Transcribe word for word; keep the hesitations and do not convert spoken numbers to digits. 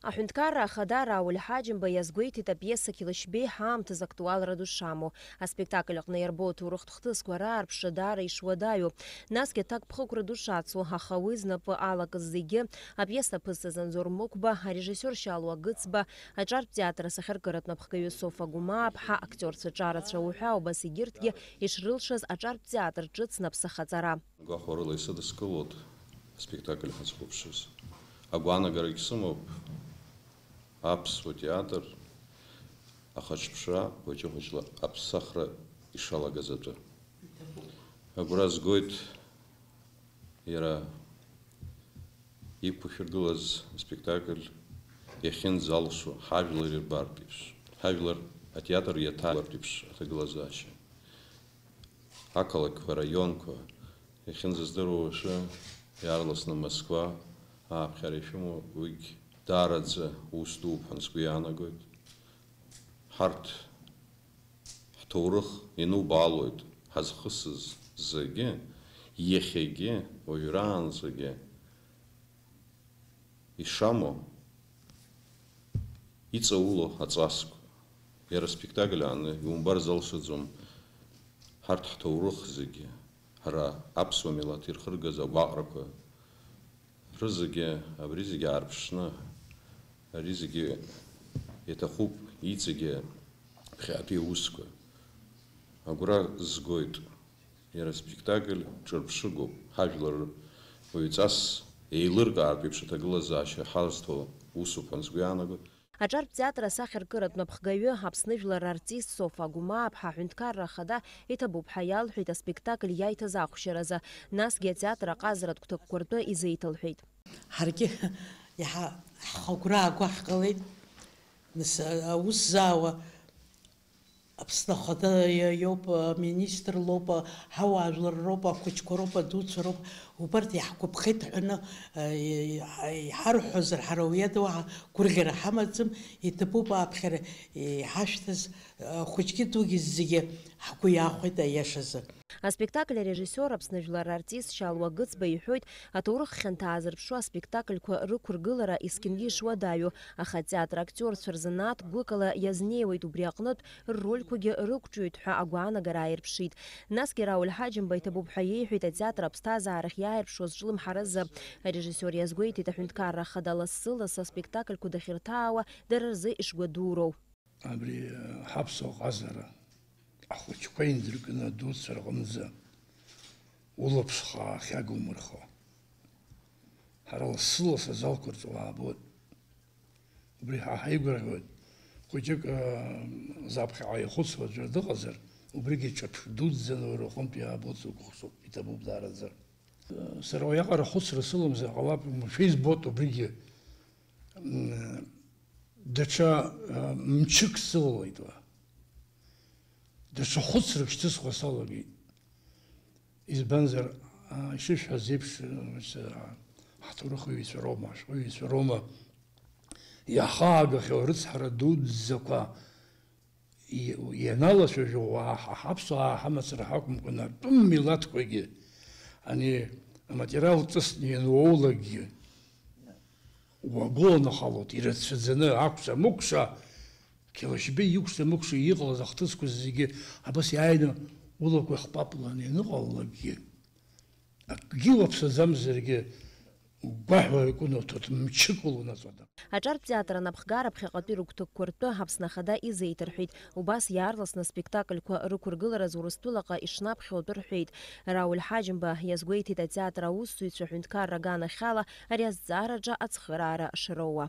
Аҳәынҭқарра ахада Рауль Ҳаџьымба иазгәеиҭеит апиеса Қьылышьбеи ҳаамҭазы актуалра ду шамоу. Аспектакль аҟны иарбоу аҭоурыхтә хҭысқәа раара ԥшра даара ишуадаҩу. Насгьы аҭакԥхықәра ду шацу, аха уи знапы алакыз зегьы, апиеса аԥызҵаз Анзор Мықәба, арежиссиор Шьалуа Гыцба, аҿартә театр асахьаркыратә напхгаҩы Софа Гәымааԥҳа, актиорцәа ҿарацәа уҳәа, убас егьырҭгьы ишрылшаз аҿартә театр ҿыц наԥсахаҵара. Гәахәарыла исыдыскылоит аспектакль ҳазхәаԥшыз. Агәаанагарагь сымоуп, аԥсуа театр ахаҿԥшра хәыҷы-хәыҷла аԥсахра ишалагаз атәы. Агәра згоит иара иқәышәыргылаз аспектакль иахьынӡалшо, ҳажәлар ирбартә еиԥш, ҳажәлар атеатр иаҭалартә еиԥш аҭагылазаашьа. Ақалақьқәа, араионқәа, иахьынӡаздыруа уажәы, иаарласны Москва ааԥхьара ишәымоу, уигь даараӡа ус дууп ҳәа сгәы иаанагоит. Ҳарҭ ҳҭоурых ианубаалоит ҳазхысыз зегьы, иахьагьы, уажәраанӡагьы ишамоу, иҵаулоу аҵасқәа. Иара аспектакль ааны иумбар залшаӡом ҳарҭ ҳҭоурых зегьы, ҳара аԥсуа милаҭ ирхыргаз агәаҟрақәа рызегьы, абри зегьы аарԥшны, ари зегьы иаҭахуп иҵегьы ԥхьаатәи аусқәа. Агәра згоит. Иара аспектакль ҿырԥшыгоуп, ҳажәлар уаҩҵас еилыркаартә еиԥш аҭагылазаашьа ҳазҭо усуп ҳәа сгәы иаанагоит. Аҿартә театр асахьаркыратә напхгаҩы, Аԥсны жәлар артист Софа Гәымааԥҳа аҳәынҭқарра ахада иҭабуп ҳәа иалҳәеит аспектакль иаиҭаз ахәшьаразы, насгьы атеатр аҟазаратә гәҭакқәа ртәы изеиҭалҳәеит. Ҳаргьы иаҳа ҳхы агәра ааго ҳҟалеит, нас, аус заауа Аԥсны Ахада иоуп, аминистр лоуп, ҳауаажәлар роуп, ахәыҷқәа роуп, адуцәа роуп, убарҭ иаҳгәаԥхеит ҳәаны, э, иҳарҳәозар, ҳара уи ада уаҳа гәырӷьара ҳамаӡам, иҭабуп ааԥхьара иҳашәҭаз, э, хәыҷгьы дугьы зегьы ҳгәы иаахәеит аиашазы. Аспектакль арежиссиор, Аԥсны жәлар артист Шьалуа Гыцба иҳәоит, аҭоурых хьанҭа аазырԥшу аспектакльқәа рықәыргылара есқьынгьы ишуадаҩу, аха атеатр актиорцәа рзанааҭ гәыкала иазнеиуеит, убри аҟнытә ррольқәагьы рықәҿиоит ҳәа агәаанагара ааирԥшит. Насгьы Рауль Ҳаџьымба иҭабуп ҳәа иеиҳәеит атеатр аԥсҭазаарахь иааирԥшуаз ҿлымҳаразы. Арежиссиор иазгәеиҭеит аҳәынҭқарра ахада лассы-лассы аспектакльқәа дахьырҭаауа дара рзы ишгәадуроу. Абри, э, ҳаԥсуа ҟазара ахәыҷқәа индыркны адуцәа рҟынӡа улаԥш хаа ахьагумырхо. Ҳара лассы-лассы азалқәа рҿы уаабоит. Убри ҳа ҳаигәырӷьоит. Хәыҷык, э, заԥхьаҟа ихәыцуа аӡәыр дыҟазар, убригьы ҿырԥш дуӡӡаны уара уҟынтә иаабоит, сукәыхшоуп, иҭабуп даараӡа. Сара уиаҟара ахәыцра сылам, сара ҟалап, умшәа избоит убригьы. М, даҽа, а, мчык сылалеит уа. Даҽа хәыцрак шьҭысхуа салагеит. Избанзар, а, ишышәҳәаз еиԥш, а, ҳҭоурыхҩҩцәа роума, ашәҟәыҩҩцәа роума, иаҳхаагахьоу арыцҳара дуӡӡақәа и-, ианалацәажәо, уаа, ҳа ҳаԥсуаа ҳамацара ҳакәымкәа, атәым милаҭқәагьы, ани аматериал ҿысны иануоулакгьы, уагәыланахалоит, ирацәаӡаны, акәша-мыкәша, Қьалашьбеи икәша-мыкәша иҟалаз ахҭысқәа зегьы абас иааины улақәа хпапланы ианыҟалалакгьы, акгьы уаԥсаӡамзаргьы, гәаҳәарак унаҭоит, мчык улоунаҵоит. Аҿартә театр анапхгара ԥхьаҟатәи рыгәҭакқәа ртәы Аԥсны Ахада изеиҭарҳәеит. Убас иаарласны аспектакльқәа рықәыргылараз Урыстәылаҟа ишнаԥхьо атәы рҳәеит. Рауль Ҳаџьымба иазгәеиҭеит атеатр аусзуҩцәа аҳәынҭқарра аганахьала ари азҵаараҿы ацхыраара шроуа.